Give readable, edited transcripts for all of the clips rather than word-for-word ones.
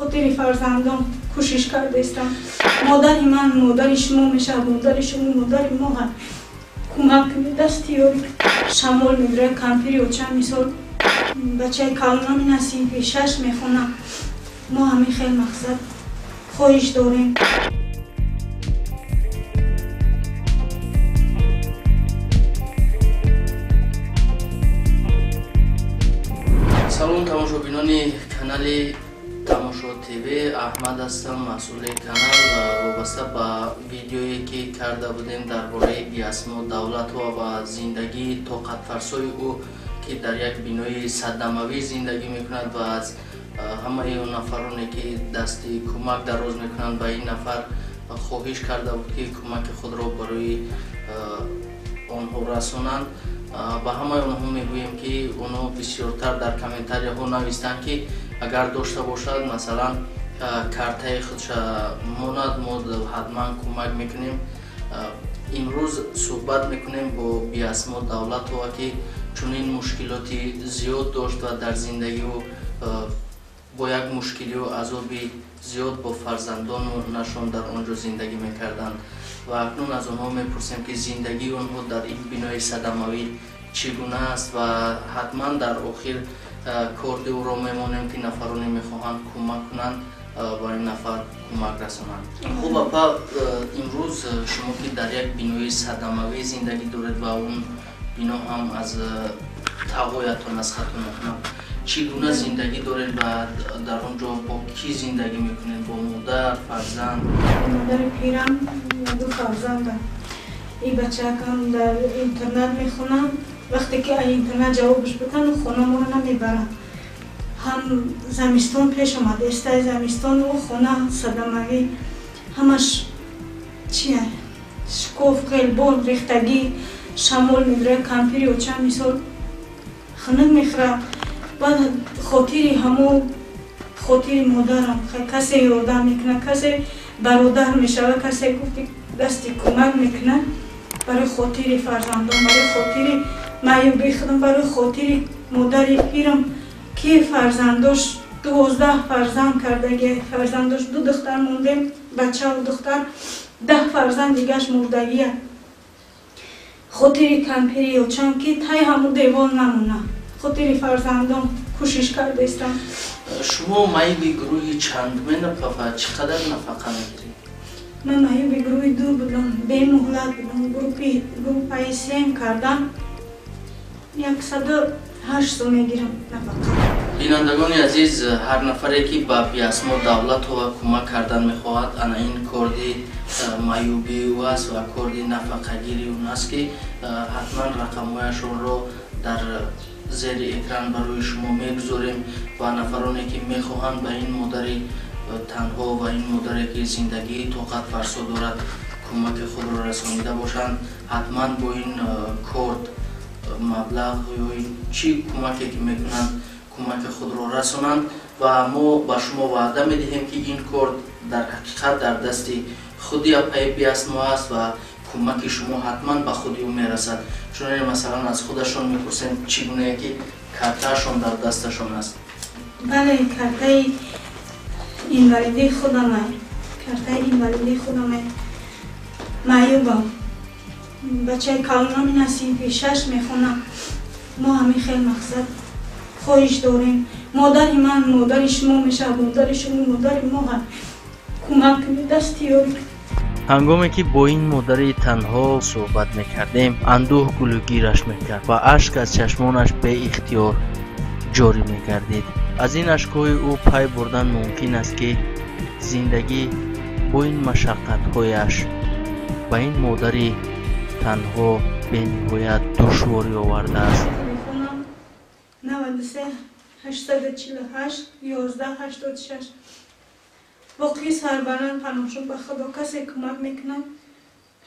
Хотири фарзандон кӯшиш кардаистам. Модари ман модари шумо мешавад, модари шумо модари мо ҳаст. Кӯмак кунед, дасти ёрӣ. Шамол медирояд, кампири очам мисол бачаи калонам ина синфи шаш мехонам. Мо ҳамин хел мақсад хоҳиш дорем. Салом тамошобинони канали Тамошо ТВ, Аҳмад ҳастам, масъули канал. Вобаста ба видеое ки карда будем дар бораи Биасмо Давлатова ва зиндагии тоқатфарсои ӯ, ки дар як бинои садамавӣ зиндагӣ мекунад ва аз ҳамаи он нафароне ки дасти кӯмак дароз мекунанд ба ин нафар хоҳиш карда буд, ки кӯмаки худро барои онҳо расонанд. Ба ҳамаи онҳо мегӯем, ки онҳо бисёртар дар комментарияҳо навистанд, ки агар дошта бошад, масалан, картаи худша монад, мо ҳатман кӯмак мекунем. Имрӯз суҳбат мекунем бо Биасмо Давлатова, ки чунин мушкилоти зиёд дошт ва дар зиндагиу бо як мушкилию азоби зиёд бо фарзандонашон дар он ҷо зиндагӣ мекарданд. Ва акнун аз онҳо мепурсем, ки зиндагии онҳо дар ин бинои садамавӣ чӣ гуна аст ва ҳатман дар охир корди ӯро мемонем, ки нафароне мехоҳанд кӯмак кунанд, ба ин нафар кӯмак расонанд. Хуб, апа, имрӯз шумо ки дар як бинои садамавӣ зиндагӣ доред ва он бино ҳам аз тағоятон аз хато накунам, чӣ гуна зиндагӣ доред ва дар он ҷо бо кӣ зиндагӣ мекунед? Бо модар, фарзанд? Модари пирам, ду фарзандам. И бачаакам дар интернат мехонам. Вақте ки интернат ҷавобш битан, хона моро намебарад. Ҳам замистон пеш омад, эстаи замистон ӯ хона садамавӣ ҳамаш чия шикоф, ғелбон, рехтагӣ, шамол медирояд, кампири очам мисол хунук мехӯрад. Баъд хотири ҳамо хотири модарам касе ёрдам мекунад, касе бародар мешавад, касе гуфти дасти кӯмак мекунад. Барои хотири фарзандон, барои хотири маъюбии худам, барои хотири модари пирам, ки фарзандош 12 фарзанд кардагӣ, фарзандош ду духтар мондем, бачаву духтар, 10 фарзанд дигаш мурдагия. Хотири кампири очам, ки тай ҳаму девол намона, хотири фарзандон кӯшиш кардаистам. Шумо маъюби гурӯҳи чандмена ва чӣ қадар нафақа мегиред? Ман маъюби гурӯҳи ду будам, бемуҳлат будам, группаи сем кардам, 108 сом мегирам нафақа. Бинандагони азиз, ҳар нафаре ки ба Биасмо Давлатова кӯмак кардан мехоҳад, ана ин корди маъюбии ӯ аст ва корди нафақагири он аст, ки ҳатман рақамҳояшонро дар зери экран барои шумо мегузорем ва нафароне ки мехоҳанд ба ин модари танҳо ва ин модаре ки зиндагии тоқатфарсо дорад кӯмаки худро расонида бошанд, ҳатман бо ин корд маблағ ё чӣ кӯмаке ки мекунанд кӯмаки худро расонанд. Ва мо ба шумо ваъда медиҳем, ки ин корд дар ҳақиқат дар дасти худи апаи Биасмо аст ва кӯмаки шумо ҳатман ба худи ӯ мерасад. Чунон масалан аз худашон мепурсем, чӣ гунае ки картаашон дар дасташон аст. Бале, картаи инвалидии худам, картаи инвалидии худам, маъюбам. Бачаи калонам ина синфи шаш мехонам. Мо ҳамин хел мақсад хоҳиш дорем. Модари ман модари шумо мешавад, модари шумо модари мо ҳаст. Кӯмак кунед, дасти ёрӣ. Ҳангоме ки бо ин модари танҳо суҳбат мекардем, андӯҳ гулӯгираш мекард ва ашк аз чашмонаш беихтиёр ҷорӣ мегардид. Аз ин ашкҳои ӯ пай бурдан мумкин аст, ки зиндагӣ бо ин машаққатҳояш ба ин модари танҳо бениҳоят душворӣ овардааст. Телефонам 93 848 11 86. Боқӣ сарбаланд, паноҳшон ба Худо. Касе кӯмак мекунад,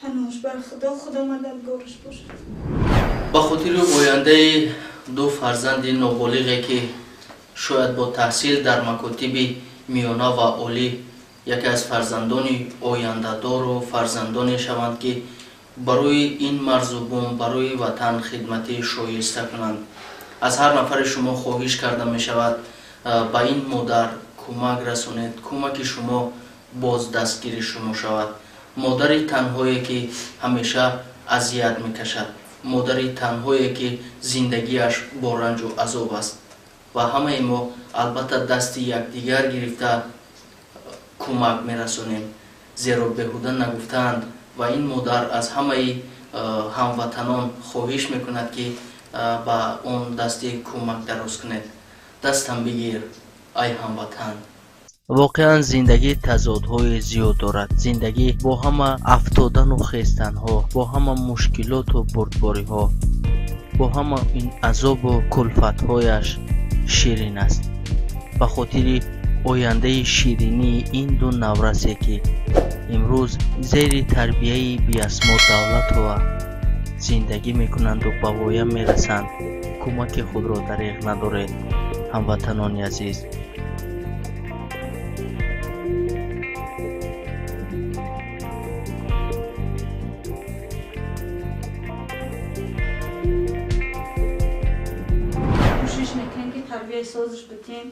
паноҳш бар Худо, Худо мададгораш бошад. Ба хотири ояндаи ду фарзанди ноболиғе, ки шояд бо таҳсил дар макотиби миёна ва олӣ яке аз фарзандони ояндадору фарзандоне шаванд, ки барои ин марзу бум, барои ватан хидмати шоиста кунанд, аз ҳар нафари шумо хоҳиш карда мешавад, ба ин модар Кӯмак расонед, кӯмаки шумо боз дастгири шумо шавад. Модари танҳое ки ҳамеша азият мекашад, модари танҳое ки зиндагиаш бо ранҷу азоб аст ва ҳамаи мо албатта дасти якдигар гирифта кӯмак мерасонем, зеро беҳуда нагуфтаанд ва ин модар аз ҳамаи ҳамватанон хоҳиш мекунад ки ба он дасти кӯмак дароз кунед. Дастам бигир, ай ҳамватан. Воқеан зиндагӣ тазодҳои зиёд дорад. Зиндагӣ бо ҳама афтодану хестанҳо, бо ҳама мушкилоту бурдбориҳо, бо ҳама ин азобу кулфатҳояш ширин аст. Ба хотири ояндаи ширинии ин ду наврасе ки имрӯз зери тарбияи Биасмо Давлатова зиндагӣ мекунанду ба воя мерасанд, кӯмаки худро дареғ надоред, ҳамватанони азиз. Кӯшиш мекунем ки тарбияи созиш битем.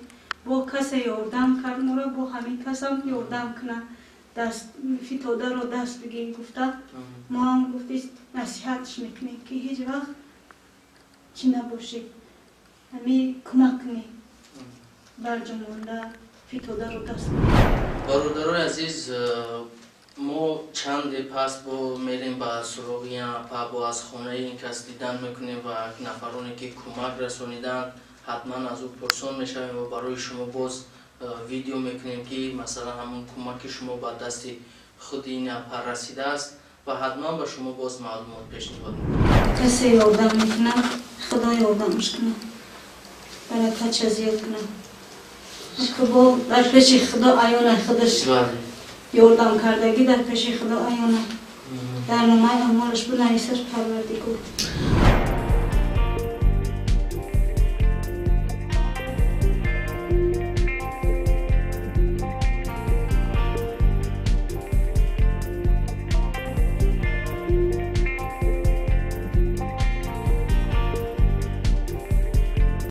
Бо касе ёрдам кард моро, бо ҳамин касам ёрдам кунад. Даст фитодаро даст бигир гуфта, мо ҳам гуфти насиҳатш мекунем ки ҳеҷ вақт чӣ набошӣ, ҳами кӯмак кунӣ барҷомонда фитодаро даст бигир. Бародарои азиз, мо чанде пас бо мерем ба суроғи апа, бо аз хонаи ин кас дидан мекунем ва нафароне ки кӯмак расониданд ҳатман аз ӯ пурсон мешавем ва барои шумо боз видео мекунем ки масалан ҳамон кӯмаки шумо ба дасти худи ин апа расидааст ва ҳатман ба шумо боз маълумот пешниҳод мекунем. Касе ёрдам мекунад, Худо ёрдамаш кунад, баракатша зиёд кунад. Бо дар пеши Худо аёна худаш ёрдам кардагӣ дар пеши Худо аёна. Дар номаи амолаш бинависаш Парвардигор.